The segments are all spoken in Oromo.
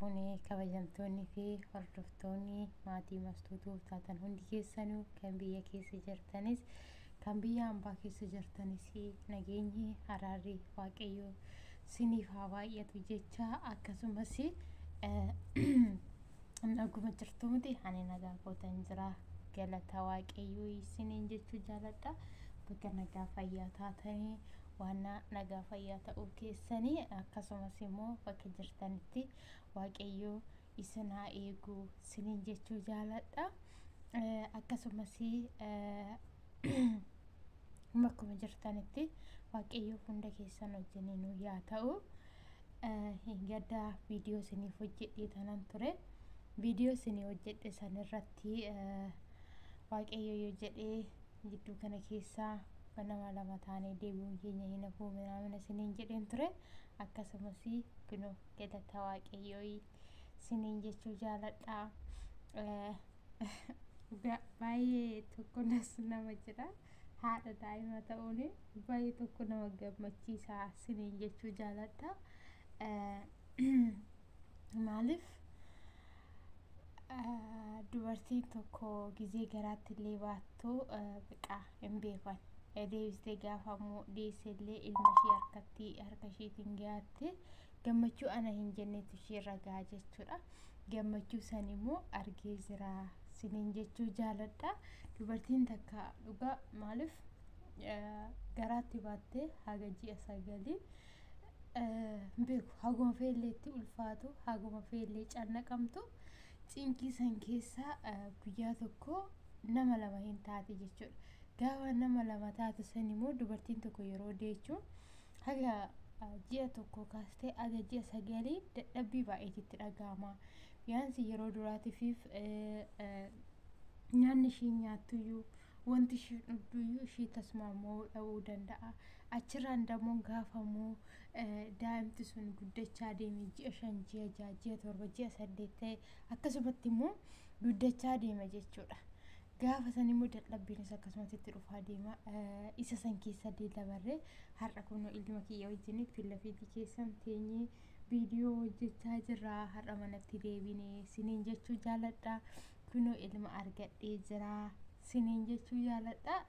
Fuunee kabajamtoonni fi hordoftoonni maatii Mastuutuu taatan hundi keessanuu, kan biyya keessa jirtanis kan biyya hambaa keessa jirtanis, nageenyi araarri Waaqayyoo siniif haa baay'atu jecha, akkasumas naguma jirtu miti? Ani nagaa kootan jira, galata Waaqayyoo isiniin jechuu jaaladha. Bakka nagaa fayyaa taatanii waan nagaa fayyaa ta'uu keessanii, akkasumas immoo bakka jirtanitti Waaqayyoo isin haa eegu isiniin jechuu jaaladha. Akkasumas bakkuma jirtanitti Waaqayyoo hunda keessan wajjiniinuu yaa ta'u. Hin gaddaa viidiyoo isiniif hojjedhee tanan ture. Viidiyoo isinii hojjedhe sanirratti Waaqayyo yoo jedhee jidduu kana keessaa nama lama taanee deebi'uun keenya hin hafuu minaamina isiniin jedheen ture. Akkasumas kunoo galata Waaqayyoo isiniin jechuu jaaladha. Baay'ee tokko nas nama jedha. Haadha daa'ima ta'uun baay'ee tokko nama gammachiisa isiniin jechuu jaaladha. Maaliif, dubartiin tokko gizee garaatti illee baattu biqaa hin beekan. Deebistee gaafa immoo deesse illee ilma ishee harkatti harka isheetiin gahaatte gammachuu ana hin jennetu ishee irra gaha jechuudha. Gammachuu san immoo argee jira isiniin jechuu jaaladha. Dubartiin takka dhugaa maaliif garaatti baattee haga ji'a 9 beeku, haguma feelleetti ulfaatu, haguma feellee cannaqamtu, cinqii san keessa guyyaa tokko nama lama hin taate jechuudha. Gaafa nama lama taatu san immoo dubartiin tokko yeroo deechu haga ji'a 1 kaastee haga ji'a 9 dadhabbii baay'eetti dhaga'ama. Yaansi yeroo duraatiif nyaanni ishiin nyaattuyyuu, wanti ishiin dhugduyyuu ishii tasmaammoo dhabuu danda'a. Achirraan dammoo gaafamuu daa'imti sun guddachaa deeme, ji'a 5, ji'a 6, ji'a 7, ji'a 8 ta'e, akkasumatti immoo guddachaa deema jechuudha. Gaafa san immoo dadhabbiinis akkasumatti itti dhufaa deema. Isa san keessa dabarree har'a kunoo ilma kiyya wajjin fillafiitii keessan teenyee viidiyoo hojjechaa jirra. Har'a manatti deebinee siniin jechuu jaaladha. Kunoo ilma argadhee jira siniin jechuu jaaladha.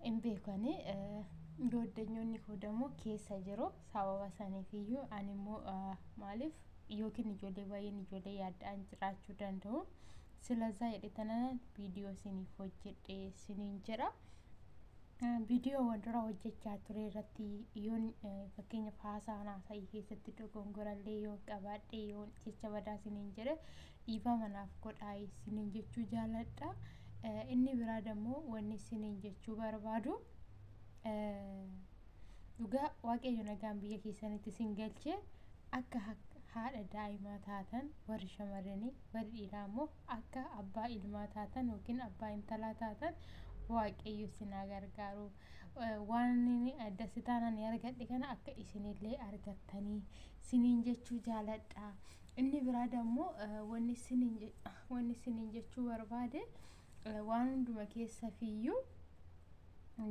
Hin beekani, goddanyoonni koo dammoo keessa jiru. Sababa saniif iyyuu ani immoo maaliif yookiin ijoollee baay'een ijoollee yaadda'an jiraachuu danda'u. Silazaa jedhe tanan viidiyoo isiniif hojjedhe isiniin jedha. Viidiyoowwan dura hojjechaa ture irratti yoon fakkeenyaaf haasaa haasa'ii keessatti dogongorallee yoo qabaadhe, yoon jecha badaa isiniin jedhe, dhiifama naaf godhaa isiniin jechuu jaaladha. Inni biraa dammoo wanni isiniin jechuu barbaadu, dhugaa Waaqayyo nagaan biyya keessanitti isin galchee akka haadha daa'imaa taatan warri shamarranii, warri dhiiraa immoo akka abbaa ilmaa taatan yookiin abbaa intalaa taatan Waaqayyo isin haa gargaaru. Waan dasitaan ani argadhe kana akka isinillee argattanii isiniin jechuu jaaladha. Inni biraa dammoo wanni isiniin jechuu barbaade, waan hunduma keessa fiyyuu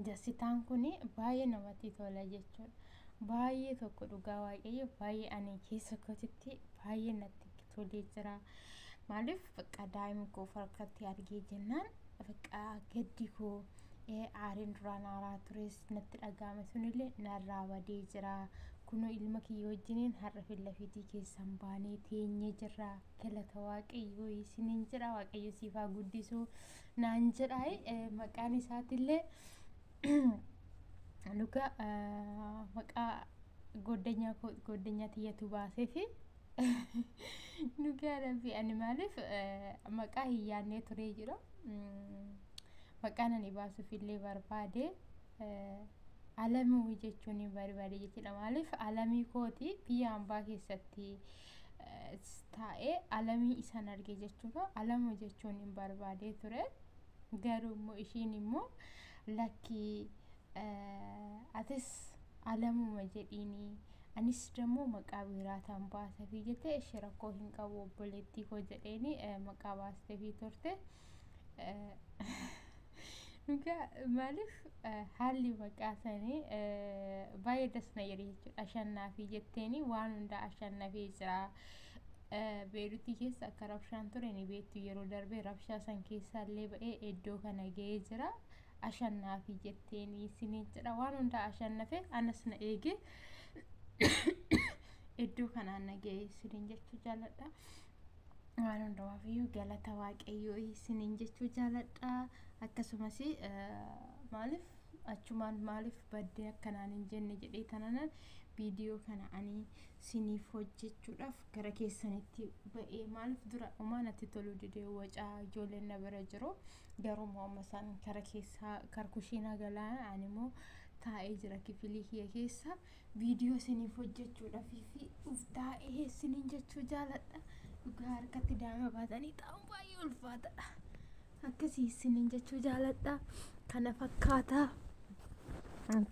dasitaan kun baay'ee namatti tola jechuudha. Baay'ee tokko dhugaa Waaqayyo baay'ee ani keessa kootitti baay'ee natti tolee jira. Maaliif, bakka daa'ima koo harkatti argee jennaan bakka gaddi koo, aariin duraan aaraa tures natti dhaga'ame sunillee narraa badee jira. Kunoo ilma kiyya wajjiniin har'a fillafiitii keessan baanee teenyee jirra. Galata Waaqayyoo isiniin jedha. Waaqayyo siif haa guddisu naan jedha. Maqaan isaatillee dhugaa maqaa goddanyaa goddanyaa tiyyatu baasee fi dhugaa Rabbi ani maaliif maqaa hin yaadnee turee jira. Maqaan ani baasuuf illee barbaade Alamuu jechuun hin barbaade jechuudha. Maaliif, alamii kooti biyya hambaa keessatti taa'ee alamii isan arge jechuudha. Alamuu jechuun hin barbaadee ture. Garuu immoo ishiin immoo lakkii, atis Alamuma jedhiini, anis dammoo maqaa biraataan baasafii jettee, ishee rakkoo hin qabu obboleettii koo jedheeni maqaa baasteefii turte. Dhugaa maaliif haalli maqaa sanii baay'ee das na jedhe jechuudha. Ashannaafii jetteeni waan hundaa ashannafee jira. Beeruutii keessa akka rabshaan ture ni beektu, yeroo darbe rabshaa san keessaallee ba'ee iddoo kana ga'ee jira. Ashannaafii jetteeni isiniin jedha, waan hundaa ashannafe anas na eege iddoo kanaan na ga'e isiniin jechuu jaaladha. Waan hundumaaf galata Waaqayyoo isiniin jechuu jaaladha. Akkasumas maaliif achumaan maaliif baddee akkanaan hin jenne jedhee tananan viidiyoo kana ani siniif hojjechuudhaaf gara keessanitti ba'ee. Maaliif dura umaa natti toluu didee, wacaa ijoolleen na bira jiru, garuu amma isaan kara keessaa kara kushiinaa galaa, ani immoo taa'ee jira kifilii kiyya keessa viidiyoo siniif hojjechuudhaaf fi uf taa'ee isiniin jechuu jaaladha. Dhugaa harkatti daa'ima baatanii taa'uun baay'ee ulfaataadha. Akkasii isiniin jechuu jaaladha. Kana fakkaataa.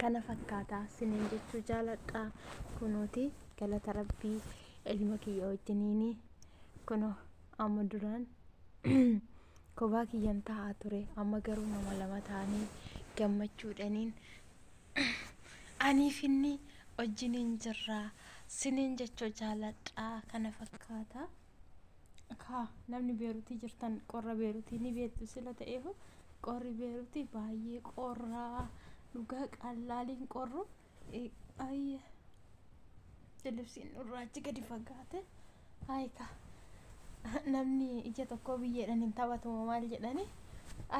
Kana fakkaataa isiniin jechuu jaaladha. Kunuuti galata Rabbii ilma kiyya wajjiniini kunoo amma duraan kophaa kiyyan taa'aa ture, amma garuu nama lama ta'anii gammachuudhaniin aniif inni wajjiniin jirra siniin jechuu jaaladha. Kana fakkaata. Kaa namni Beeruutii jirtan qorra Beeruutii ni beektu sila ta'eef, qorri Beeruutii baay'ee qorraa, dhugaa qallaaliin qorru. Ayya, libsiin nurraa gadi fagaate. Haayika, namni ija tokko biyyeedhaan hin taphatu maal jedhani,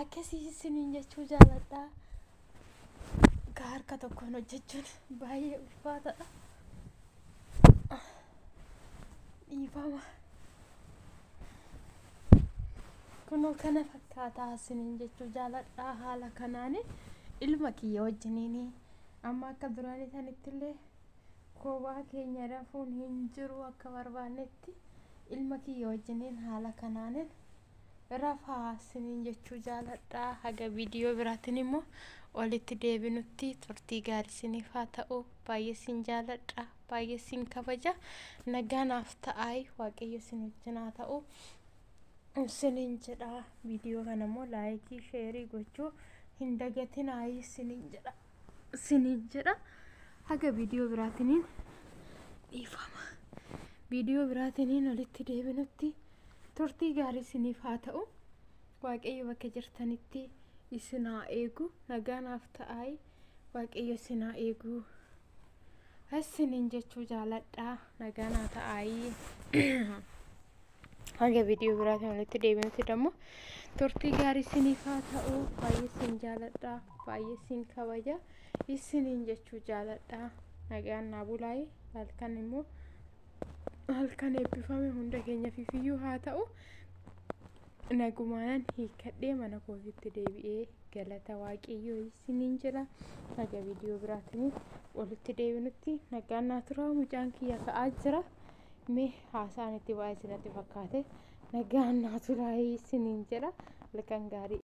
akkasii isiniin jechuu jaaladha. Ka harka tokkoon hojjechuun baay'ee ulfaataadha. Dhiifama. Kunoo kana fakkaataa isiniin jechuu jaaladha. Haala kanaan ilma kiyya wajjiniin amma akka duraanii sanittillee kophaa keenya rafuun hin jiru akka barbaannetti, ilma kiyya wajjiniin haala kanaanin rafaa isiniin jechuu jaaladha. Haga viidiyoo biraatiin immoo walitti deebinutti turtii gaarii isiniif haa ta'u. Baay'ee isin jaaladha, baay'ee isin kabaja. Nagaa naaf ta'aayi, Waaqayyo isin wajjin haa ta'u isiniin jedha. Viidiyoo kana immoo like, share gochuu hin dagatinaayi isiniin jedha. Haga viidiyoo biraatiniin, dhiifama, viidiyoo biraatiniin walitti deebinutti turtii gaarii isiniif haa ta'u. Waaqayyo bakka jirtanitti isin haa eegu. Nagaa naaf ta'aayi, Waaqayyo isin haa eegu isiniin jechuu jaaladha. Nagaa naa ta'aayi. Haga viidiyoo biraatiin walitti deebinutti immoo turtii gaarii isiniif haa ta'u. Baay'ee isin jaaladha, baay'ee isin kabaja isiniin jechuu jaaladha. Nagaan naa bulaayi. Halkan immoo halkan eebbifame hunda keenyaaf iyyuu haa ta'u. Nagumaanan hiikkadhee mana kootitti deebi'ee, galata Waaqayyoo isiniin jira. Haga viidiyoo biraatiin walitti deebinutti nagaan naa tura. Mucaan kiyya ka'aa jira, mee haasaan itti baay'ee isinatti fakkaate. Nagaan naa turaa isiniin jedha. Halkan gaarii.